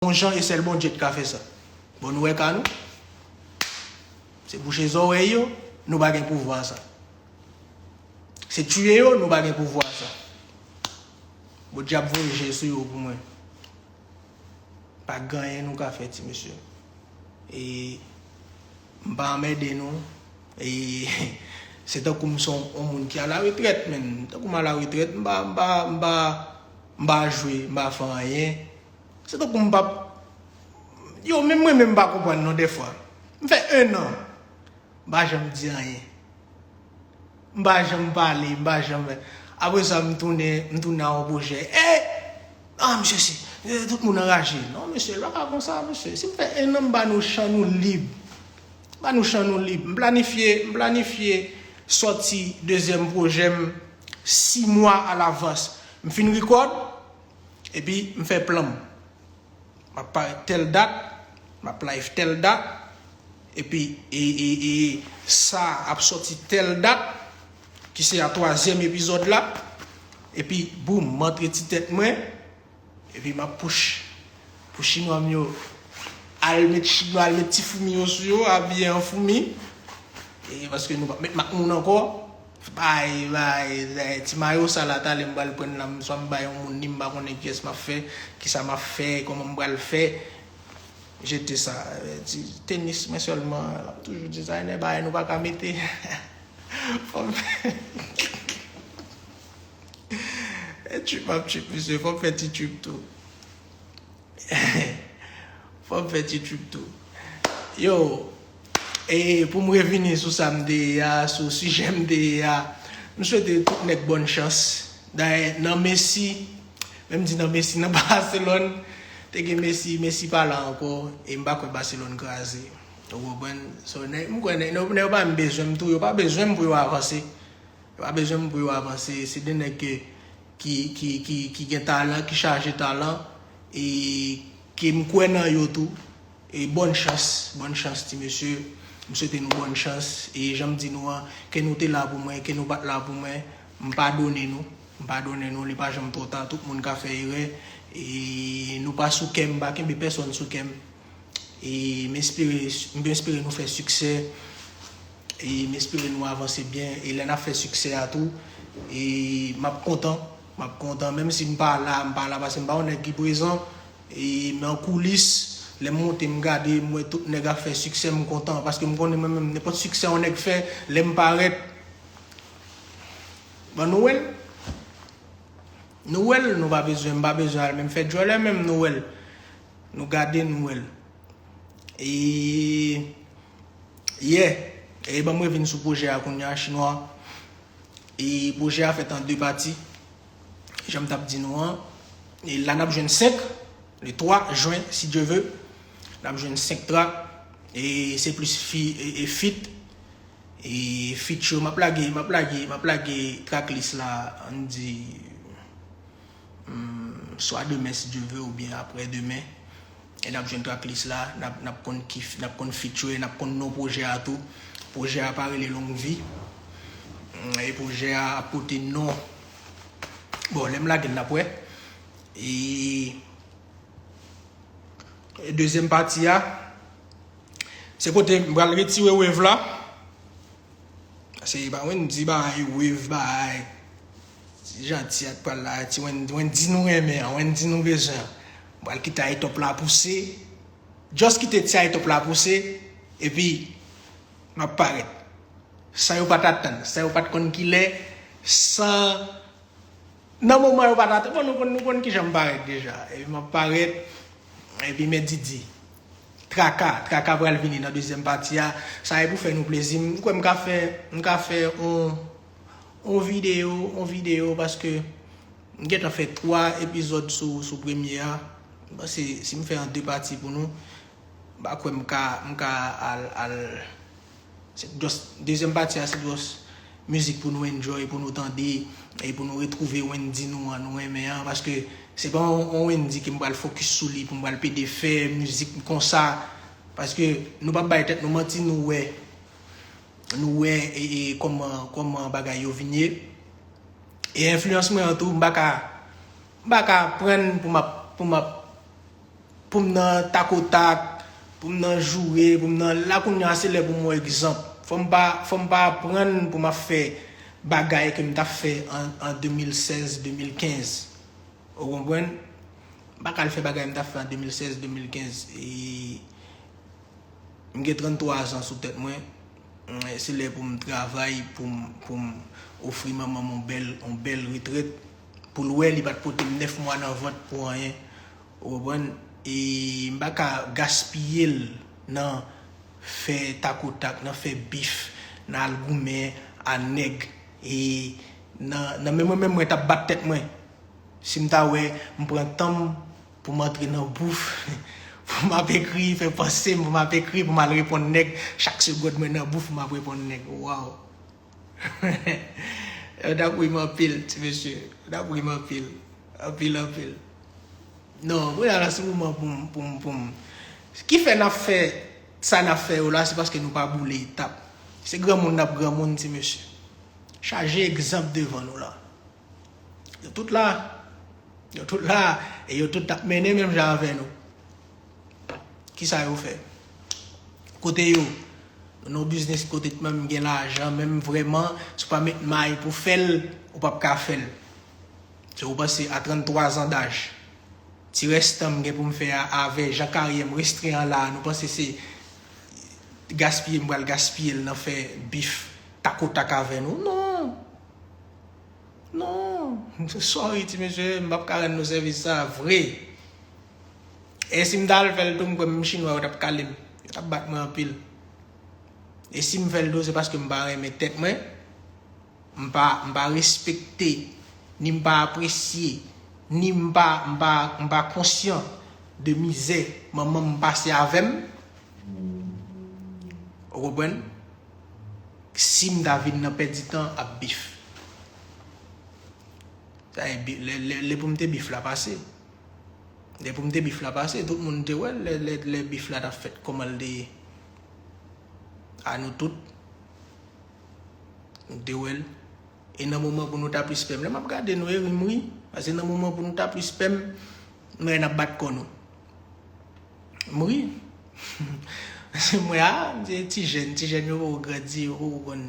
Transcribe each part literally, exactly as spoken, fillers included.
yon jan e sèl Bondye ki ka fè sa. Bon, nou wè ka nou. Se bouche zòrèy yo, nou pa gen pouvwa sa. Se tiye yo, nou pa gen pouvwa sa. Bondye ap voye je sou yo pou mwen. Pa gen anyen nou ka fè, ti mesye. E m pa anmède nou. E se tankou m se yon, yon moun ki alaretrèt, men tankou m alaretrèt, m pa, m pa, m pa, m pa jwe, m pa fè anyen. Se tankou m p ap, yo, menm mwen menm m pa konprann non dèfwa. M fè en an, m pa janm di anyen. M pa janm pale, m pa janm. Apre sa, m tounen, m tounen a yon pwojè. Ey! Ah, mesye, si, eh, tout moun anraje. Non, mesye, l pa ka konsa, mesye. Si m fè en an, m ba nou chan nou lib. M ba nou chan nou lib. M planifye, m planifye sòti dezyèm pwojè m sis mwa alavans. M fin rekòd, epi m fè plan m. M ap parèt tèl dat, m ap live tèl dat, epi e, e, e, sa ap sòti tèl dat, ki se a twazyèm epizòd la, epi boum, m antre ti tèt mwen, epi m ap push pou chinwa m yo al met chinwa, al met ti foumi yo sou yo, abiye an foumi, e paske nou p ap met mak moun ankò. Bay, bay, bay, ti mayo sa la, talè m pral pran l la, m swa m bay yon moun li, m pa konnen kiyès m ap fè, kisa m ap fè, kòman m pral fè. Jete sa, eh, ti tenis mwen sèlman, m ap toujou di sa, e nèg bagay nou pa ka mete. Fò m fè, e trip m ap trip, mesye, fò m fè ti trip tou. Fò m fè ti trip tou. Yo, e pou m revini sou sa m te ye a, sou sijè m te ye a, m swete tout nèg bòn chans. Dayè, nan Messi, menm di nan Messi, nan Barcelone, te gen Messi, Messi pa la ankò, e m pa kwè Barcelone kraze. Ou konprann? So, nèg, m kwè nèg, nèg, nèg yo pa menm bezwen m tou, yo pa bezwen m pou yo avanse. Yo pa bezwen m pou yo avanse. Se de nèg ke, ki, ki, ki, ki gen talan, ki chaje talan, e ke m kwè nan yo tou. E bòn chans, bòn chans, ti mesye. M swete nou bòn chans. E jan m di nou an, ke nou te la pou mwen, ke nou pa t la pou mwen, m padone nou. M padone nou, li pa janm twò ta. Tout moun ka fè erè. E nou pa sou kè m, m pa kenbe pèsonn sou kè m. E m espere, m espere nou fè siksè. E m espere nou avanse byen. E lè n ap fè siksè a tou, e m ap kontan. M ap kontan. Menm si m pa la, m pa la paske m pa yon nèg ki prezan. E men an koulis, lè m monte, m gade, m wè tout nèg ap fè siksè, m kontan. Paske m konnen mwen menm, nenpòt siksè yon nèg fè, lè m parèt, bon, nou wè l. Nou wè l, nou pa bezwen, m pa bezwen al menm fè djòlè menm, nou wè l. Nou gade, nou wè l. E, yeah. E ban m revin sou pwojè a kounye a, chinwa. E pwojè a fèt an de pati. Jan m t ap di nou an. E la n ap jwenn senk, le twa jen, si Dye ve. N ap jwenn senk trak. E se plis fi, e, e fit. E feat yo, m ap lage, m ap lage, m ap lage tracklist la, ann di, hmm, swa demen si Dye ve oubyen aprè demen. E n ap jwenn tracklist la, n ap, n ap konn ki, n ap konn feat yo, e n ap konn non pwojè a tou. Pwojè a pa rele Long Vi. Hmm, e pwojè a ap pote non. Bon, lè m lage l, n ap wè. E, e dezyèm pati a, se kote m pral retire wave la. Paske pa Wendy bagay wave bagay. Ti jan ti a t pral la, ti Wendy, Wendy nou renmen an, Wendy nou bezwen an. M pral kite Aitop la pouse. Just kite ti Aitop la pouse. Epi, m ap parèt. San yo pa t atann, san yo pa t konn kilè, san Nan moman yo pa t atann, bon, nou konn, nou konn kijan m parèt deja. Epi m ap parèt, epi men Didi. Traka, Traka pral vini nan dezyèm pati a. Sa e pou fè nou plezi. M kwè m ka fè, m ka fè on, on videyo, on videyo, paske m gentan fè twa epizòd sou, sou premye a. M panse si m fè an de pati pou nou, m pa kwè m ka, m ka al, al, Se just, dezyèm pati a, se just mizik pou nou enjoy, pou nou tande, e pou nou retwouve Wendy nou an, nou renmen an, paske se pa yon, yon Wendy ke m pral fokis sou li, pou m pral pede fè mizik konsa, paske nou p ap bay tèt nou manti, nou wè, nou wè, e, e, kòman, kòman bagay yo vin ye. E enfliyans mwen an tou, m pa ka, m pa ka prann pou m ap, pou m ap pou m nan takotak, pou m nan joure, pou m nan la kounye a se lè pou m wè egzanp. Fò m pa, fò m pa aprann pou m ap fè bagay ke m t ap fè an, an de mil sèz, de mil kenz. Ou konprann? M pa ka al fè bagay m t ap fè an de mil sèz, de mil kenz. E m gen tranntwa zan sou tèt mwen. Se lè pou m travay, pou m, pou m ofri manman m yon bèl, yon bèl retrèt. Pou l wè li pa t pote m nèf mwa nan vant pou anyen. Ou konprann? E m pa ka gaspiye l nan fè takotak, nan fè bif, nan al goumen a nèg. E nan, nan men mwen menm, mwen t ap bat tèt mwen. Si m ta wè, m pran tan m pou m antre nan bouf, pou m ap ekri, fè panse m, pou m ap ekri, pou m al reponn nèg, chak segond mwen nan bouf, m ap reponn nèg. Waw! Yo t ap ri m anpil, ti mesye. Yo t ap ri m anpil. Anpil, anpil. Non, kounye a la, se moman pou m, pou m, pou m. Ki fè n ap fè sa n ap fè yo la, se paske nou pa boule etap. Se granmoun n ap granmoun, ti mesye. Chaje egzanp devan nou la. Yo tout la. Yo tout la. E yo tout ap mennen menm jan avè nou. Kisa yo fè? Kote yo? Nou nan biznis kote menm gen lajan, menm vrèman, si w pa met may pou fè l, ou p ap ka fè l. Se ou panse a tranntwa zan daj, ti rès tan m gen pou m fè a avè jan karyè m restren an la, nou panse se gaspiye m pral gaspiye l nan fè bif takotak avè nou? Non! Non, sorry ti mesye, m p ap ka rann nou sèvis sa vre. E si m t al fè l tou, m kwè menm chinwa yo t ap kale m. Yo t ap bat mwen anpil. E si m fè l tou, se paske m pa renmen tèt mwen, m pa, m pa respekte, ni m pa apresye, ni m pa, m pa, m pa konsyan de mizè manman m pase avè m. Ou konprann? Si m ta vin nan pèdi tan ap bif. Sa e bi- lè, lè, lè pou m te bif la pase. Lè pou m te bif la pase, tout moun te wè l, lè, lè, lè bif la t ap fèt kòman l te ye. A nou tout, nou te wè l. E nan moman pou nou ta plis pè m, lè m ap gade nou e ri m ri. Paske nan moman pou nou ta plis pè m, m wè n ap bat kò nou. M ri. Se mwen a, se ti jèn, ti jèn yo poko grandi, yo poko konn,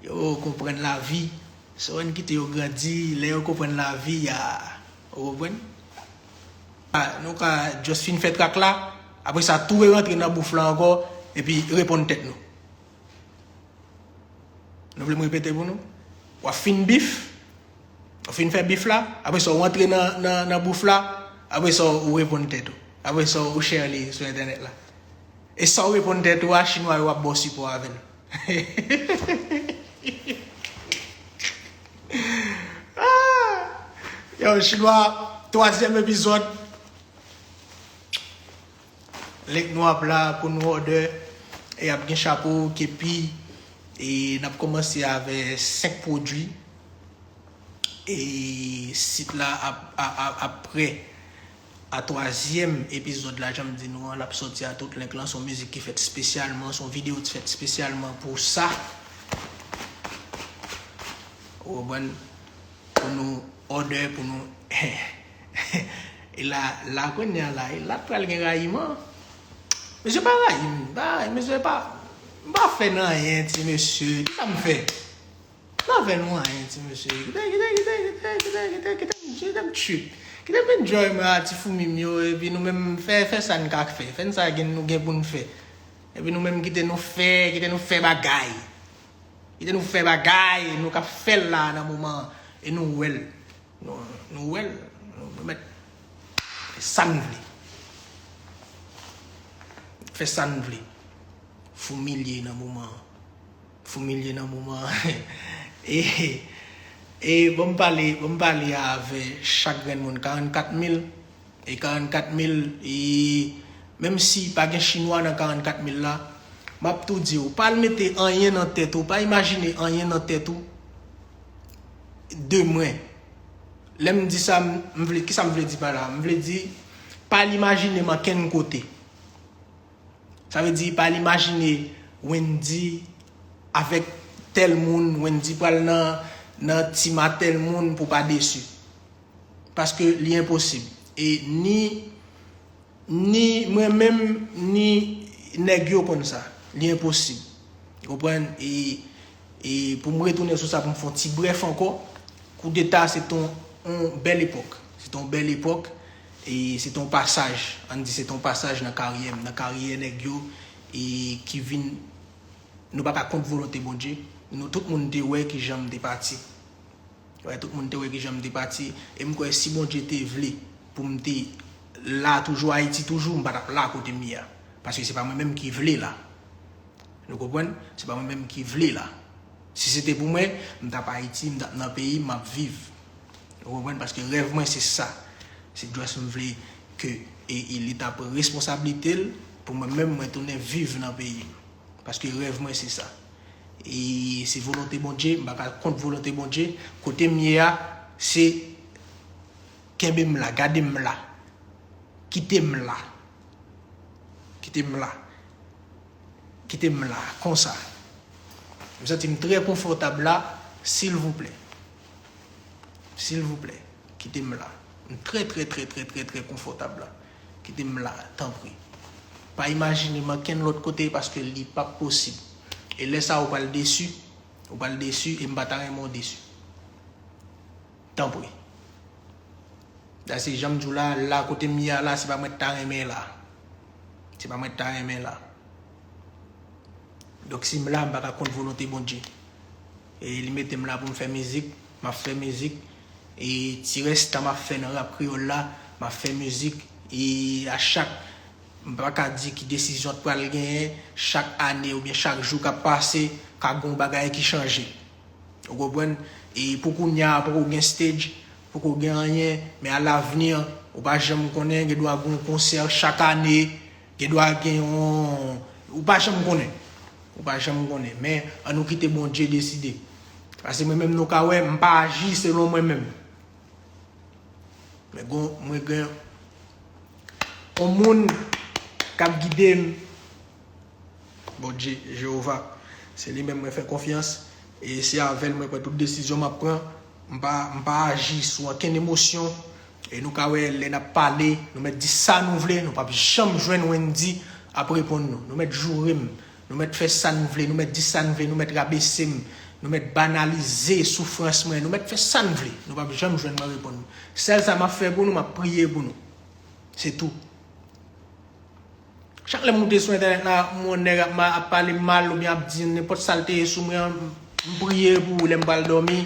yo poko konprann lavi. Se ou menm kite yo grandi, lè yo konprann lavi a, ou konprann? A, nou ka just fin fè trak la, apre sa tou re rantre nan bouf la ankò, epi reponn tèt nou. Nou vle m repete pou nou? W ap fin bif, w fin fè bif la, apre sa w antre nan, nan, nan bouf la, apre sa w reponn tèt ou. Apre sa w share li sou entènèt la. E sa w reponn tèt ou a, chinwa yo ap ba w sipò avè l. Ah! Yo, chinwa, twazyèm epizòd. Link nou ap la pou nou order. E ap gen chapo, kepi. E n ap kòmanse avè senk pwodui. E sit la ap, ap, ap, ap prè a twazyèm epizòd la, jan m di nou an, l ap sòti a tout link lan. Se yon mizik ki fèt espesyalman, se yon videyo ki fèt espesyalman pou sa. Ou konprann? Pou nou order, pou nou E la, la kounye a la, e la t pral gen rayiman. Mesye pa rayi m, pa, mesye pa, m pa fè n anyen, ti mesye. Kisa m fè? M pa fè nou anyen, ti mesye. Kite, kite, kite, kite, kite, kite, kite m, kite m trip. Kite m enjoy mwen a ti foumi m yo, epi nou menm fè, fè sa n ka fè. Fè n sa gen, nou gen pou n fè. Epi nou menm kite nou fè, kite nou fè bagay. Kite nou fè bagay, nou k ap fè l la nan moman an, e nou wè l. Nou, nou wè l, nou mèt fè sa n vle. Fè sa n vle. Foumilye nan moman an. Foumilye nan moman an. E, e ban m pale, ban m pale avè chak grenn moun. Karannkat mil, e karannkat mil, e menm si pa gen chinwa nan karannkat mil la, m ap tou di w, pa al mete anyen nan tèt ou, pa imajine anyen nan tèt ou de mwen. Lè m di sa, m, m vle, kisa m vle di pa la? M vle di, pa al imajine m ankenn kote. Sa vle di, pa al imajine Wendy avèk tèl moun, Wendy pral nan, nan team a tèl moun pou pa desi. Paske li enposib. E ni, Ni mwen menm, ni nèg yo konn sa. Li enposib. Ou konprann? E, e pou m retounen sou sa, pou m fè yon ti brèf ankò, koudeta se t on, on bèl epòk. Se t on bèl epòk. E se t on pasaj. Ann di se t on pasaj nan karyè m, nan karyè nèg yo, e ki vin, nou pa ka kont volonte Bondye. Nou tout moun te wè kijan m te pati. Wè, tout moun te wè kijan m te pati. E m kwè si Bondye te vle pou m te la toujou, Ayiti toujou, m pa t ap la kote m ye a. Paske se pa mwen menm ki vle la. Nou konprann? Se pa mwen menm ki vle la. Si se te pou mwen, m t ap Ayiti, m t ap nan peyi m, m ap viv. Ou konprann? Paske rèv mwen se sa. Se just m vle ke e, e Leta pran responsablite l pou mwen menm mwen tounen viv nan peyi m. Paske rèv mwen se sa. E se volonte Bondye, m pa ka kont volonte Bondye. Kote m ye a, se kenbe m la, gade m la. Kite m la. Kite m la. Kite m la, konsa. M santi m trè konfòtab la, silvouplè. Silvouplè, kite m la. M trè, trè, trè, trè, trè, trè konfòtab la. Kite m la, tanpri. Pa imajine m ankenn lòt kote paske li p ap posib. E lè sa a, ou pral desi, ou pral desi, e m pa ta renmen w desi. Tanpri. La se jan m di w la, la kote m ye a la, se pa mwen t ta renmen la. Se pa mwen t ta renmen la. Donk si m la, m pa ka kont volonte Bondye. E li mete m la pou m fè mizik, m ap fè mizik. E ti rès tan m ap fè nan rap kreyòl la, m ap fè mizik. E a chak, m pa ka di ki desizyon t pral genyen, chak ane oubyen chak jou k ap pase, ka gen yon bagay ki chanje. Ou konprann? E pou kounye a, poko gen stage, poko gen anyen, men alavni, ou pa janm konnen, gen dwa gen yon konsè chak ane, gen dwa gen yon, ou pa janm konnen. Ou pa janm konnen. Men, ann nou kite Bondye deside. Paske mwen menm nou ka wè, m pa aji selon mwen menm. Men gon, mwen gen yon moun k ap gide m. Bondye, Jewova, se li menm mwen fè konfyans. E se avè l mwen pran tout desizyon m ap pran. M pa, m pa aji sou ankenn emosyon. E nou ka wè, lè n ap pale, nou mèt di sa nou vle, nou p ap janm jwenn Wendy ap reponn nou. Nou mèt joure m, nou mèt fè sa n vle, nou mèt di sa n vle, nou mèt rabese m, nou mèt banalize soufrans mwen, nou mèt fè sa n vle, nou p ap janm jwenn mwen reponn nou. Sèl sa m ap fè pou nou, m ap priye pou nou. Se tou. Chak lè m moute sou entènèt la, m wè yon nèg ap, ma- ap pale m mal oubyen ap di nenpòt sa l te ye sou mwen an, m priye pou ou lè m pral dòmi,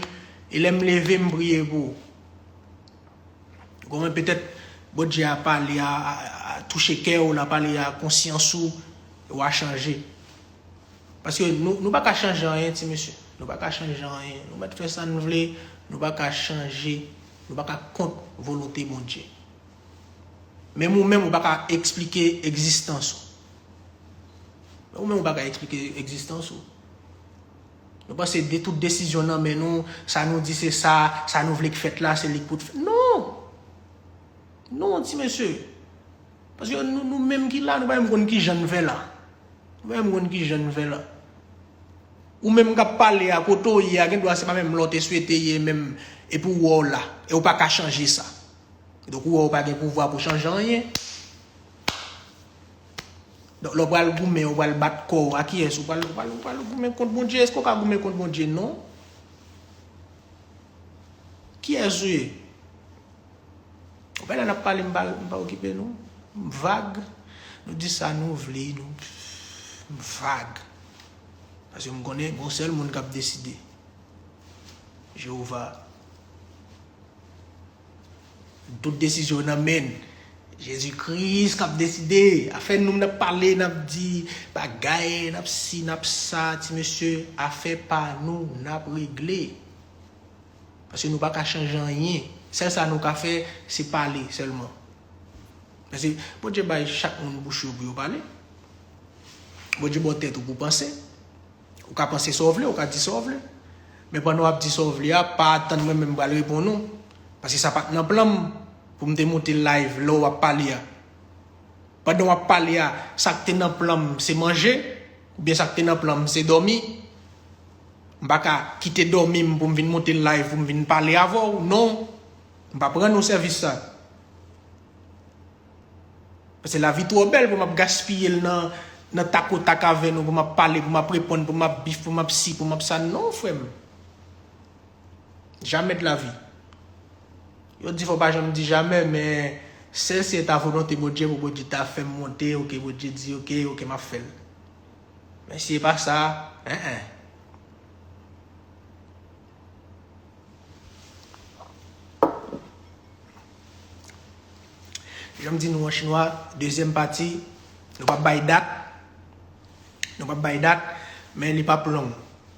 e lè m leve, m priye pou ou. Ou konprann? Petèt Bondye a pale, a, a, a touche kè w, l a pale a konsyans ou, e w a chanje. Paske nou, nou pa ka chanje anyen, ti mesye. Nou pa ka chanje anyen. Nou mèt fè sa n vle, nou pa ka chanje, nou pa ka kont volonte Bondye. Menm ou menm, ou pa ka eksplike egzistans ou. Menm ou menm, ou pa ka eksplike egzistans ou. Nou panse de tout desizyon nan men nou, sa nou di se sa, sa nou vle k fèt la, se li k pou t fèt. Non! Non, ti mesye. Paske nou, nou menm ki la, nou pa menm konn kijan n fè la. Nou pa menm konn kijan n fè la. Ou menm k ap pale a, kote w ye a, gen dwa se pa menm la w te swete ye menm, epi w wè w la. E w pa ka chanje sa. Donk, ou wè w pa gen pouvwa pou chanje anyen. Donk, lè w pral goumen, ou pral bat kò w, a kiyès ou pral, ou pral, ou pral goumen kont Bondye? Èske w ka goumen kont Bondye? Non. Kiyès ou ye? Ou pa lè n ap pale, m pa, m pa okipe nou. M vag. Nou di sa nou vle, nou, m vag. Paske m konnen gon sèl moun k ap deside. Jewova. Tout desizyon nan men n. Jezi Kris k ap deside. Afè nou, n ap pale, n ap di bagay, n ap si, n ap sa, ti mesye, afè pa nou, n ap regle. Paske nou pa ka chanje anyen. Sèl sa nou ka fè, se pale sèlman. Paske Bondye bay chak moun bouch yo pou yo pale. Bondye ba w tèt ou pou w panse. Ou ka panse sa w vle, ou ka di sa w vle. Men pandan w ap di sa w vle a, pa atann mwen menm m pral reponn ou. Paske sa pa t nan plan m pou m te moute live lè w ap pale a. Pandan w ap pale a, sa k te nan plan m se manje, oubyen sa k te nan plan m se dòmi. M pa ka kite dòmi m pou m vin moute live, pou m vin pale avè w, non. M p ap rann ou sèvis sa. Paske lavi twò bèl pou m ap gaspiye l nan, nan takotak avè nou, pou m ap pale, pou m ap reponn, pou m ap bif, pou m ap si, pou m ap sa. Non, frè m. Jamais de la vie. Yo di fò pa janm di jamè, men sèl si e ta volonte Bondye pou Bondye ta fè m monte, oke, Bondye di, oke, oke, m ap fè l. Men si e pa sa, en, en. Jan m di nou an chinwa, dezyèm pati, nou p ap bay dat. Nou p ap bay dat, men li p ap long.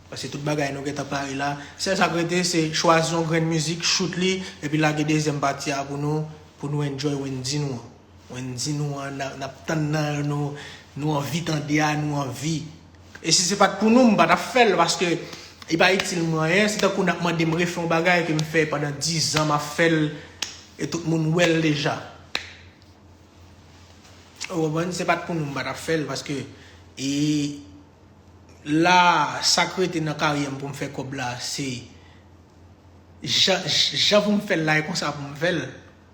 Paske tout bagay nou gentan pare la. Sèl sa k rete, se chwazi yon grenn mizik, shoot li, epi lage dezyèm pati a pou nou, pou nou enjoy Wendyy nou an. Wendyy nou an, n ap, n ap tann nan, nou, nou anvi tande a, nou anvi. E si se pa t pou nou, m pa t ap fè l, paske li pa itil mwen anyen. Se tankou n ap mande m refè yon bagay ke m fè pandan diz an, m ap fè l, e tout moun wè l deja. Ou konprann? Se pa t pou nou, m pa t ap fè l, paske, e, la, sa k rete nan karyè m pou m fè kòb la, se jan, jan pou m fè l la, e konsa pou m fè l.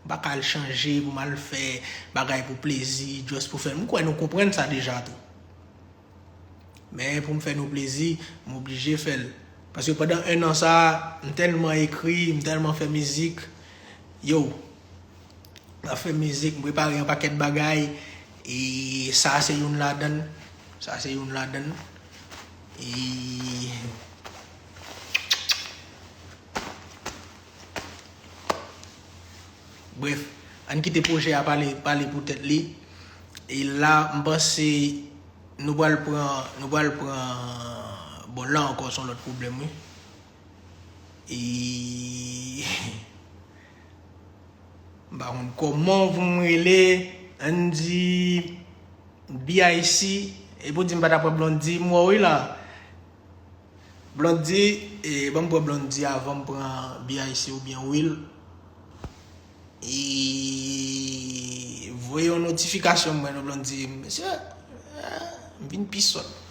M pa ka al chanje pou m al fè bagay pou plezi, just pou fè l. M kwè nou konprann sa deja tou. Men pou m fè nou plezi, m oblije fè l. Paske pandan en an sa, m tèlman ekri, m tèlman fè mizik. Yo, m ap fè mizik, m prepare yon pakèt bagay. E sa se youn ladan l. Sa se youn ladan l. E Bref, ann kite pwojè a pale, pale pou tèt li. E la, m panse nou pral pran, nou pral pran, bon, la ankò, se yon lòt pwoblèm, wi. E m pa konn kòman pou m rele, ann di B I C, e pou di m pa ta pran Blondy, m wè w wi la. Blondy, e, ban m pran Blondy avan m pran B I C oubyen Will. E voye yon notifikasyon mwen non Blondy, mesye, eh, m vin pi sòt.